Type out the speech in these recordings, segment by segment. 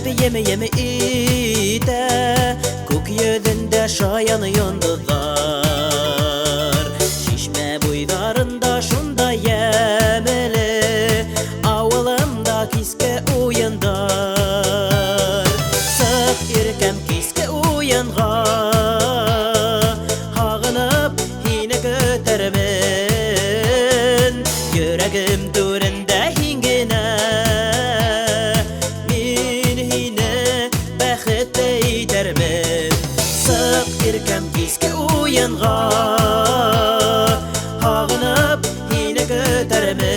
Ем-ем итә күк йөҙөндә шаян йондоҙҙар. Шишмә буйҙарында шунда йәмле, ауылымда киске уйындар. Сыҡ иркәм киске уйынға, һағынып һине көтәрмен. Йөрәгем түрендә һин генә, мин һине бәхетле итәрмен. Сыҡ иркәм киске уйынға, һағынып һине көтәрмен.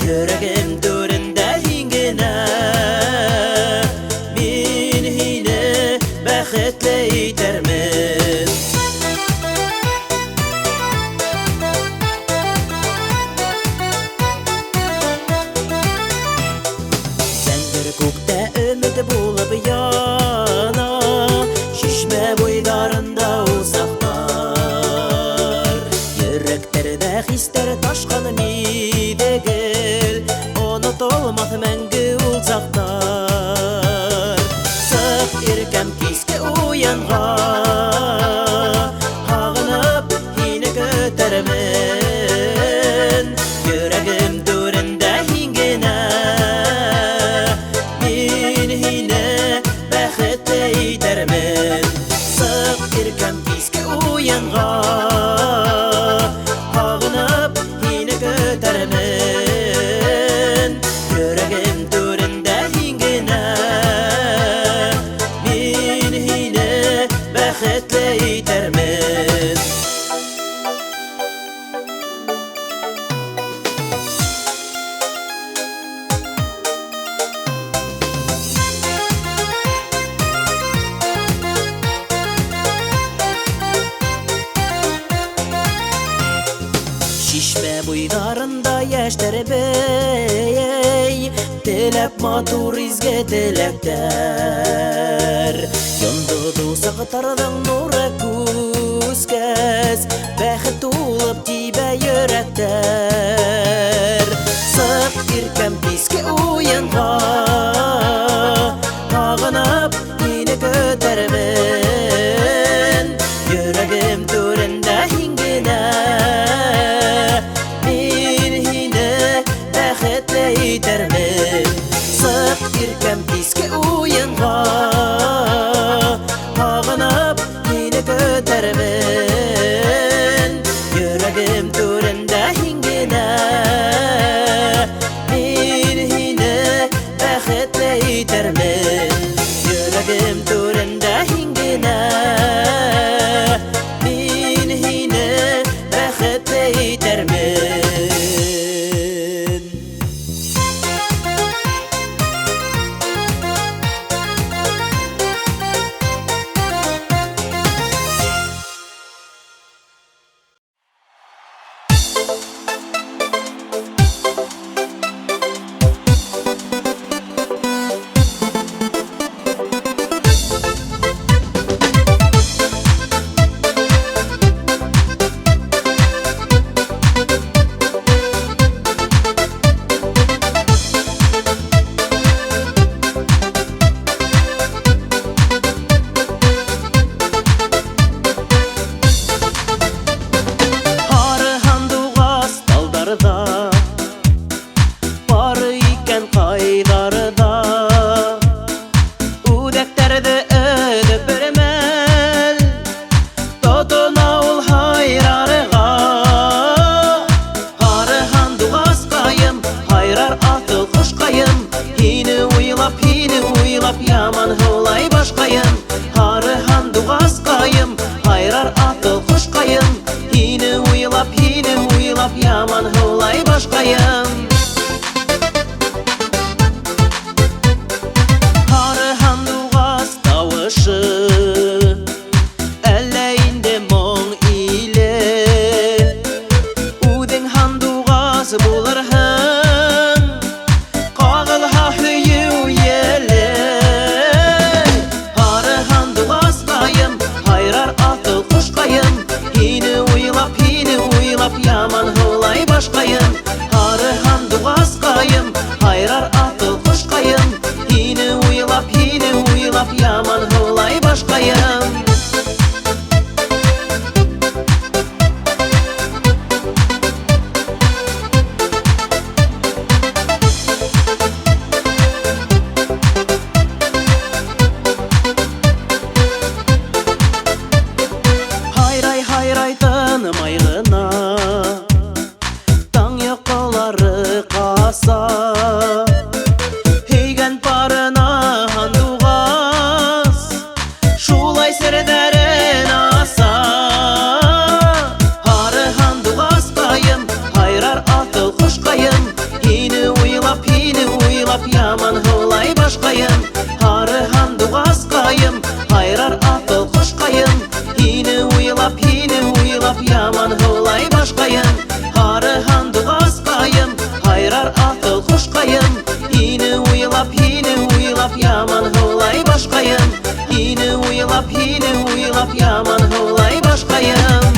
Йөрәгем түрендә һин генә, мин һине бәхетле итәрмен. Зәңгәр күктә өмөт булып яна, шишмә буйҙарында усаҡтар. Йөрәктәрҙә хистәр ташҡан миҙгел, онотолмаҫ мәңге ул саҡтар. Сыҡ иркәм киске уйынға, һағынып һине көтәрмен. Йөрәгем түрендә һин генә, мин һине бәхетле итәрмен. Сыҡ иркәм киске уйынға, һағынып һине көтәрмен. Йөрәгем түрендә һин генә, мин һине бәхетле итәрмен. Шишмә буйҙарында йәштәр бейей, теләп матур изге теләктәр. Йондоҙ усаҡтарҙың нуры күскәс, бәхет тулып тибә йөрәктәр. Сыҡ иркәм киске уйынға, һағынып һине көтәрмен. Йөрәгем түрендә һин генә, мин һине бәхетле итәрмен. Сыҡ иркәм киске уйынға, һағынып һине көтәрмен. Йөрәгем түрендә һин генә, мин һине бәхетле итәрмен. Йөрәгем түрендә һин генә, мин һине бәхетле итәрмен. Һары һандуғасҡайым, һайрар аҫыл ҡошҡайым. башҡайым. Һине уйлап, һине уйлап, яман һыулай башҡайым. Һине уйлап, һине уйлап, яман һыулай башҡайым.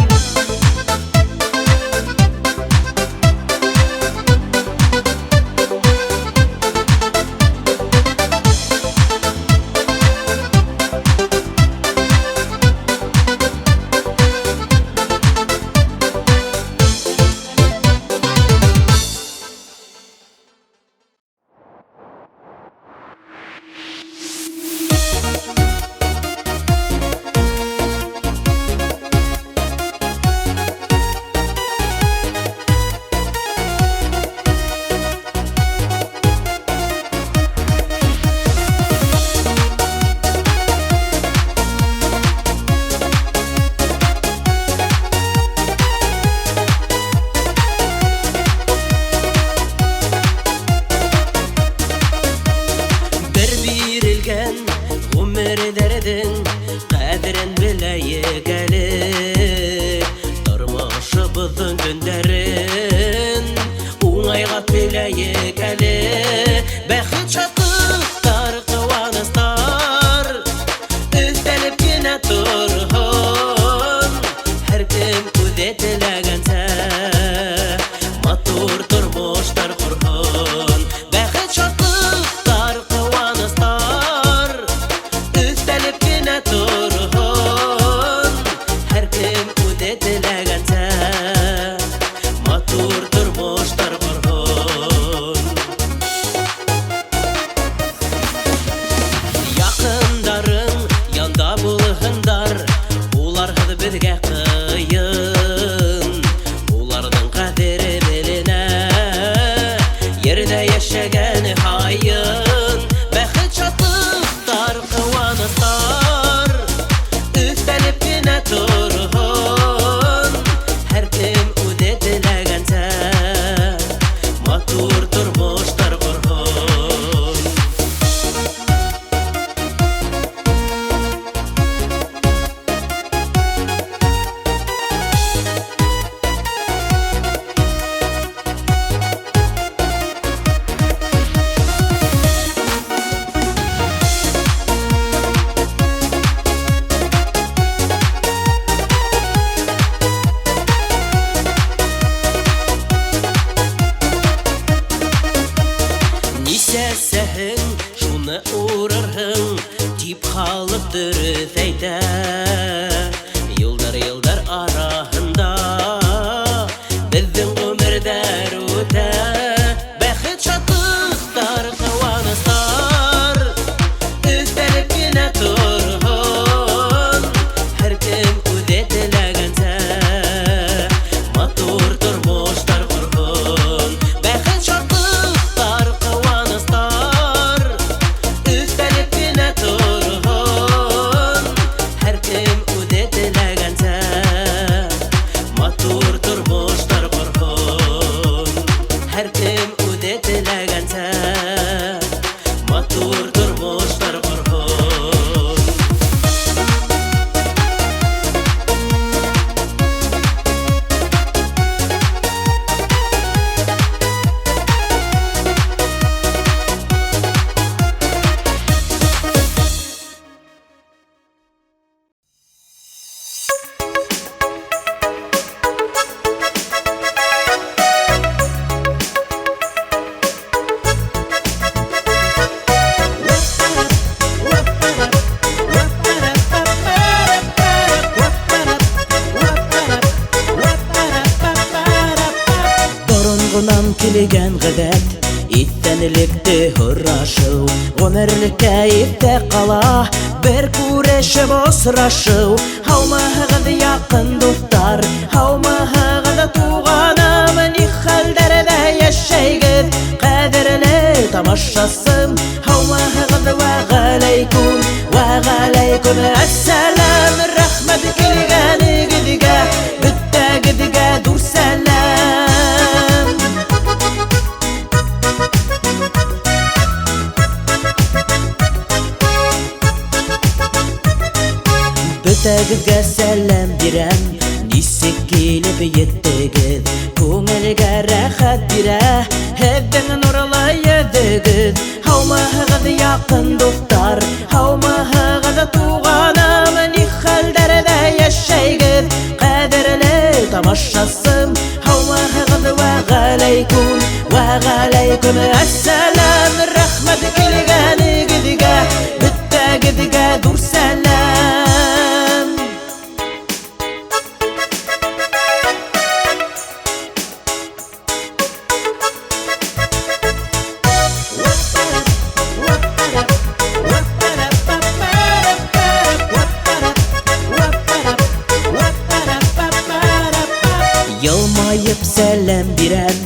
Килгән ғәҙәт иҫәнлекте һорашыу, ғүмерлеккә иҫтә ҡала бер күрешеп осрашыу. Һаумыһығыҙ, яҡын дуҫтар, һаумыһығыҙ, туғаным, ни хәлдәрҙә йәшәйгеҙ, ҡәҙерле тамашасым. Һаумыһығыҙ, вә ғәләйкүм, вә ғәләйкүм әссәләм. Рәхмәт килгәнегеҙгә, бөтәгеҙгә ҙур сәләм. Бөтәгеҙгә сәләм бирәм, нисек килеп еттегеҙ? Күңелгә Күңелгә рәхәт бирә һеҙҙең нурлы йөҙөгөҙ. Һаумыһығыҙ, яҡын дуҫтар, һаумыһығыҙ, туғаным, ни хәлдәрҙә йәшәйгеҙ, ҡәҙерле тамашасым. Һаумыһығыҙ, вә ғәләйкүм, вә ғәләйкүм әссәләм. Рәхмәт килгәнегеҙгә, бөтәгеҙгә ҙур сәләм. Йылмайып сәләм бирәм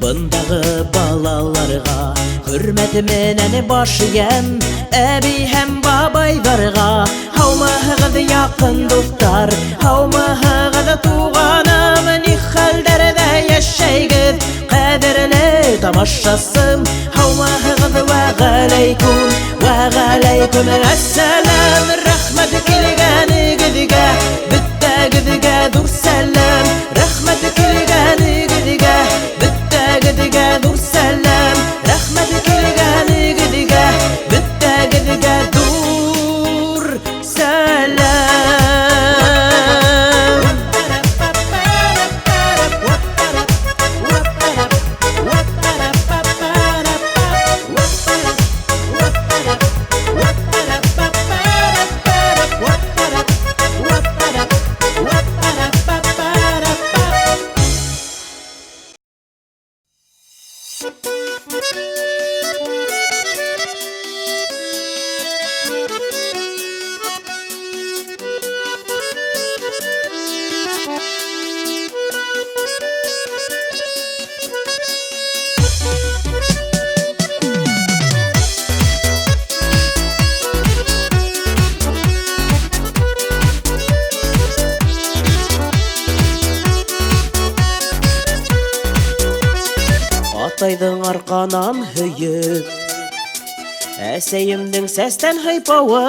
бындағы балаларға, хөрмәт менән баш эйәм әбей һәм бабайҙарға. Һаумыһығыҙ, яҡын дуҫтар, һаумыһығыҙ, туғаным, ни хәлдәрҙә йәшәйгеҙ, ҡәҙерле тамашасым. Һаумыһығыҙ, вә ғәләйкүм, вә ғәләйкүм әссәләм. Рәхмәт килгәнегеҙгә, бөтәгеҙгә ҙур сәләм. Рәхмәт килгәнегеҙгә, бөтәгеҙгә ҙур сәләм. Рәхмәт килгәнегеҙгә, бөтәгеҙгә ҙур сәләм. Атайҙың арҡанан һөйөп, әсәйемдең сәстән һыйпауы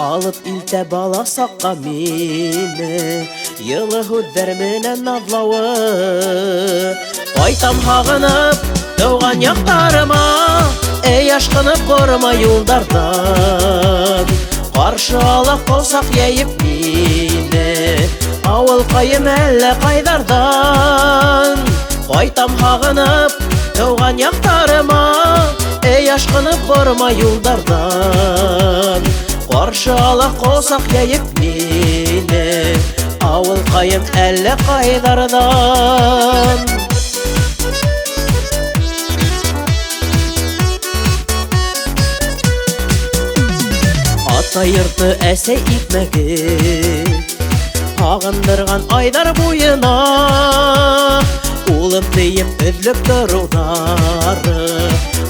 алып илтә бала саҡҡа мине, йылы һүҙҙәр менән наҙлауы. Ҡайтам һағынып тыуған яҡтарыма, эй, ашҡынып ҡорма юлдарҙан. Ҡаршы ала ҡосаҡ йәйеп мине, ауылҡайым әллә ҡайҙарҙан. Ҡайтам һағынып тыуған яҡтарыма, эй, ашҡынып ҡорма юлдарҙан. Ҡаршы ала ҡосаҡ йәйеп мине, ауылҡайым әллә ҡайҙарҙан. Атай йорто, әсәй икмәге һағындырған айҙар буйына, улым тейеп өҙлөп тороуҙары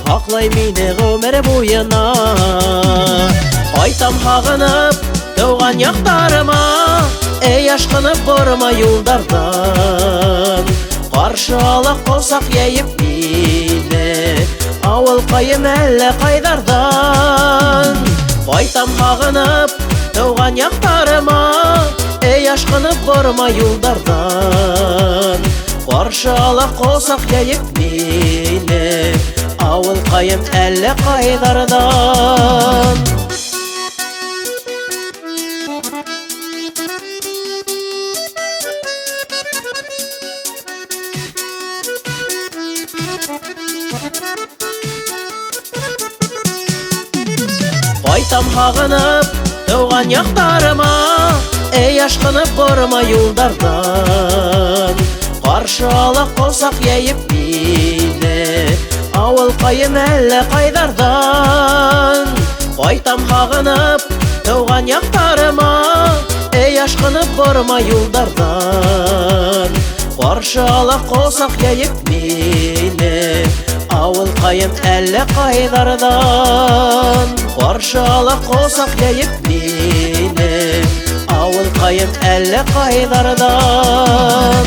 һаҡлай мине ғүмер буйына. Ҡайтам һағынып тыуған яҡтарыма, эй, ашҡынып ҡорма юлдарҙан. Ҡаршы ала ҡосаҡ йәйеп мине, ауылҡайым әллә ҡайҙарҙан. Ҡайтам һағынып тыуған яҡтарыма, эй, ашҡынып ҡорма юлдарҙан. Ҡаршы ала ҡосаҡ йәйеп мине, ауылҡайым әллә ҡайҙарҙан. Ҡайтам һағынып тыуған яҡтарыма, эй, ашҡынып ҡорма юлдарҙан. Ҡаршы ала ҡосаҡ йәйеп мине, ауылҡайым әллә ҡайҙарҙан. Ҡайтам һағынып тыуған яҡтарыма, эй, ашҡынып ҡорма юлдарҙан. Ҡаршы ала ҡосаҡ йәйеп мине, ауылҡайым әллә ҡайҙарҙан. Ҡаршы ала ҡосаҡ йәйеп мине, ауылҡайым әллә ҡайҙарҙан.